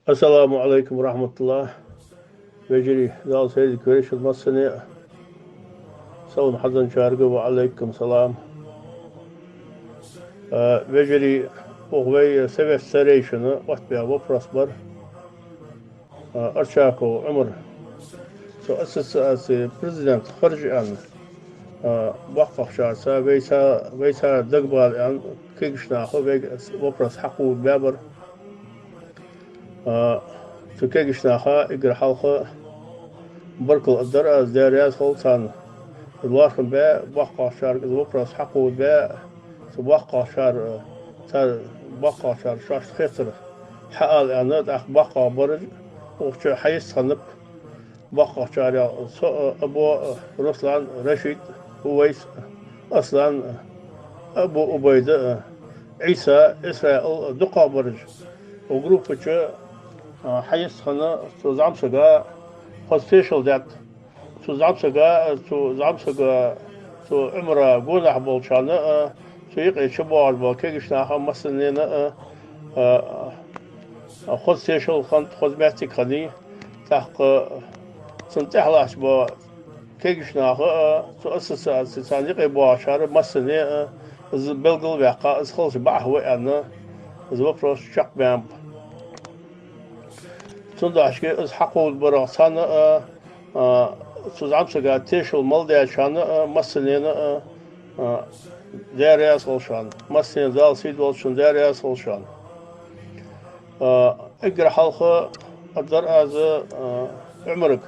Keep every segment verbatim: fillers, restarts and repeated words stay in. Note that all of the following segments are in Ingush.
Ассаламу Ӏалайкум ва рахьматуллахӀ. Вежарий, Дала сайре дика войла шун массане а. Салам хьаденначарга ва Ӏалайкум салам. А, вежарий, укх вай совет старейшина оттабаь вопрос бар. А, Арчаков Ӏумар, цу ассоциаци президент харжа аьнна, а, боккхагӀчарца, вайца, вайца дагабала аьнна, кегийча наха вайга вопрос хьакхувда баьбар. А, цу кегийча наха эггара хьалха баркал ала дар аз, Даьла раьза хилва царна. Из лоархӀам баь, боккхагӀчарга из вопрос хьакхувда баь, цу боккхагӀчар, цар боккхагӀчар шоашта хетар хьаала аьнна, тӀаккха боккхагӀбараш, укх чу хьайистхиннаб боккхагӀчарех со а, Або а, Руслан, Рашид, Увайс а, Аслан а, Абу Убайда а, Ӏийса, Исраил а, дукхагӀбараш. Укх группа чу, а, хьайистхинна цу зӀамсага хоза тешал даьд. Цу зӀамсага, цу зӀамсага, цу Ӏумара гонахьа болчарна а, цу юкъе чубоагӀаш бола кегийча наха массанена а, а, а, хоза тешал хиннад, хоза моттиг хиннай. ТӀаккха цунна тӀехьа латташ бола кегийча наха а, цу ассоциаци царна юкъе боагӀачар массане а, из белгалваьккха, из хилча бакъахьа ва аьнна, из вопрос чакхбаьннаб. Цудухьа из хьакхувдабарах царна а, а, цу зӀамсага тешал мел даьчарна а, массанена а, а, Даьла раьза хилва шоана. Массанена Дала сий долда шун, Даьла раьза хилва шоана. А, эггара хьалха ала дар аз, а, Ӏумарга.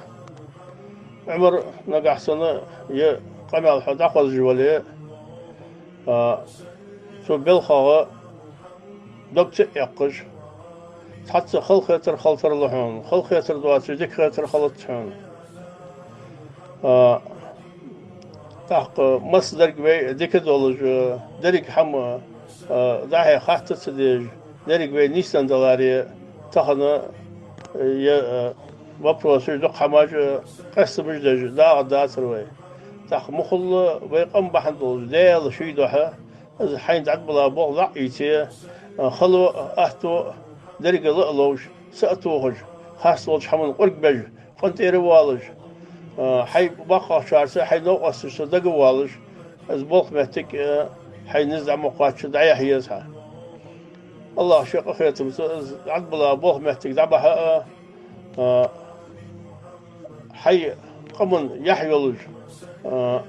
Ӏумар, нагахьа санна ер къамаьл хьо дӀахозаш вале, а, цу балхагӀа дог ца эккхаш, цхьацца халахетар хила тарлу хьона, халахетар доацаш дика хетар хилац хьона. А, тӀаккха массадарг вай дика долаш, деррига хӀама, а, дӀа-хьа хатта ца дезаш, деррига вай нийсденна даларе, тахан, а, ер, а, вопросаш, дукха хӀамаш, а, къестамаш деш, дагӀа дацар вай. ТӀаккха мухула вай къам бахьан долаш, Даьла ший духьа, из хьайна дӀадбала болх дӀа а ийце, а, хало а, атто а, деррига ла а ловш, са а тохаш, харц долча хӀаман къург беш, къинтӀера воалаш, а, хьай боккхагӀчарца, хьай новкъосташца дагавоалаш, из болх моттиг, а, хьайна низ дӀа ма кхоачча дӀаяхьа еза хьа. АллахӀа ший къахетамца из дӀадбала болх моттиг дӀабахьа а, а, хьай къаман яхь йолаш, а,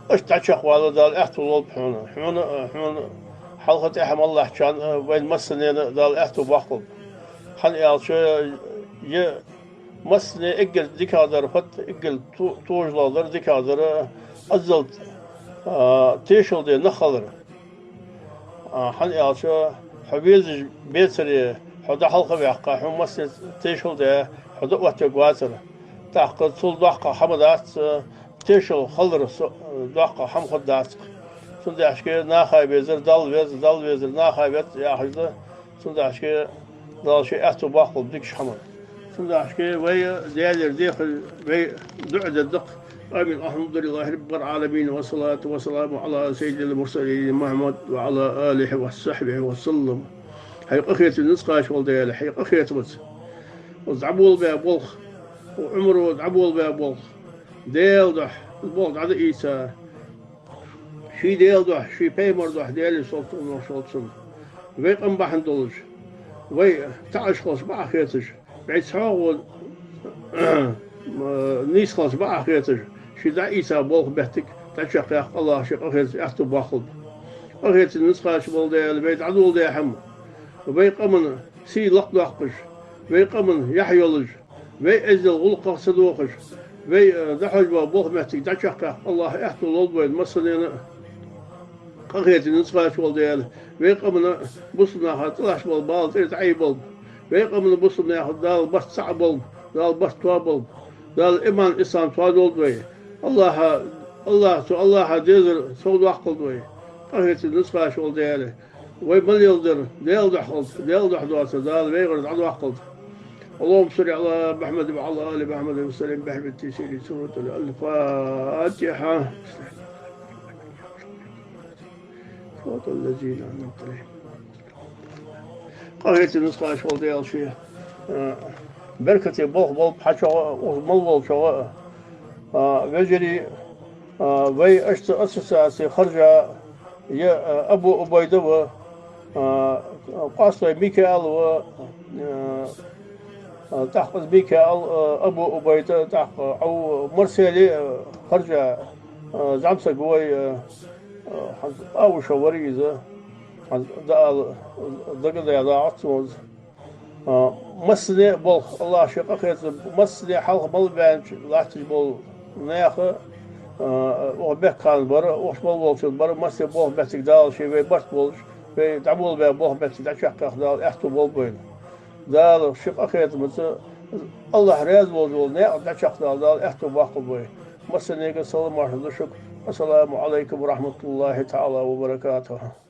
иштта дӀачакхвала Дала аьттув лулба хьона. Хьона а, хьона хьалха тӀехьа мел латтачарна а, вайна массанена а Дала аьттув боаккхалба. ХӀана аьлча, ер массане эггара дикагӀдар, фат эггара то-, тожалгӀдар, дикагӀдар, азалт, а, тешал де нах хилар. А, хӀана аьлча, хьо везаш бецаре, хьо дӀахьалхаваьккха, хьона массане тешал де, хьо дӀаоттавергвацар. ТӀаккха цул доккха хӀама дац, тешал хилар со-, доккха хӀама хургдац. Цудухьа наха везар Далла веза, Далла везар наха веза яхаш да. Цудухьа Дала ший аьттув боаккхалба дикача хӀаман. Цудухьа вай Даьлагара дехар, вай дуӀа дергда-кх. آمين. الحمد لله رب العالمين، والصلاة والسلام على سيد المرسلين محمد وعلى آله وصحبه وسلم. Хьай къахетамца низ кхоачаш вола Даьла, хьай къахетамца. Укх дӀаболабаь болх, укх Ӏумара дӀаболабаь болх, Даьла духьа, из болх дӀа а ийца, ший Даьла духьа, ший пайхамара духьа, Даьлера салот-моаршал хилда цунна, вай къам бахьан долаш, вай таӀаш хилча бакъахьа хеташ, вай цхьоагӀо нийса хилча бакъахьа хеташ, ший дӀаийца болх, моттиг дӀачакхъяккха АллахӀа ший къахетамца аьттув боаккхалба. Къахетамца низ кхоачаш вола Даьла, вай дӀадоладаь хӀама, вай къаман сий лакхдоаккхаш, вай къаман яхь йолаш, вай эздел гӀулакхах ца дохаш, вай, э, дӀахьош бола болх, моттиг дӀачакхъяккха АллахӀа аьттув лулба вайна массанена а. Къахетамца низ кхоачаш вола Даьла, вай къаман, бусалба наха тӀалатташ бола бала тӀера дӀаайболба. Вай къаман, бусалба наьха Дала барт цхьа болба, Дала барт тоаболба. Дала иман, ислам тоадолда вай. АллахӀа, АллахӀа, цу АллахӀа дезар совдоаккхалда вай. Къахетамца низ кхоачаш вола Даьла, вай мел леладер Даьла духьа хилда, Даьла духьа доацар Дала вайгара дӀадоаккхалда. اللهم صل على محمد وعلى آل محمد وسلم بحرمة التيسير. سورة الفاتحة. صراط الذين أنعمت عليهم. Къахетамца низ кхоачаш вола Даьла, ший Э, беркате болх болба хьа чӀоагӀа а, укхаза мел волчоа а. А, вежарий, а, вай ашца ассоциаци харжа я, а, Абу Убайда ва, а, Къастой Микаил ва, а, а, тӀаккха из Микаил, а, Абу Убайда, тӀаккха Ӏов Марселе, а, харжа, а, зӀамсаг вай, а, а, хӀанз Павлуша вар из, хӀанз дӀаала дагадоагӀац сона из. А, массане а болх, АллахӀа ший къахетам, массане а хьалха мел баьннача латташ бола наха, а, укх бехктокхана бар, укх мел волчун бар, массане а болх беттиг Дала ший вай барт болаш, вай дӀаболабаь болх беттиг дӀачакхъяккха Дала аьттув болба вайна. Дала ший къахетамца, АллахӀ раьза волаш вола наькъ дӀачакхдала Дала аьттув боаккхалба вай. Массанега салам-моаршал да шуга. Ассаламу Ӏалайкум ва рахьматуллахӀи таӀала ва баракатухӀ.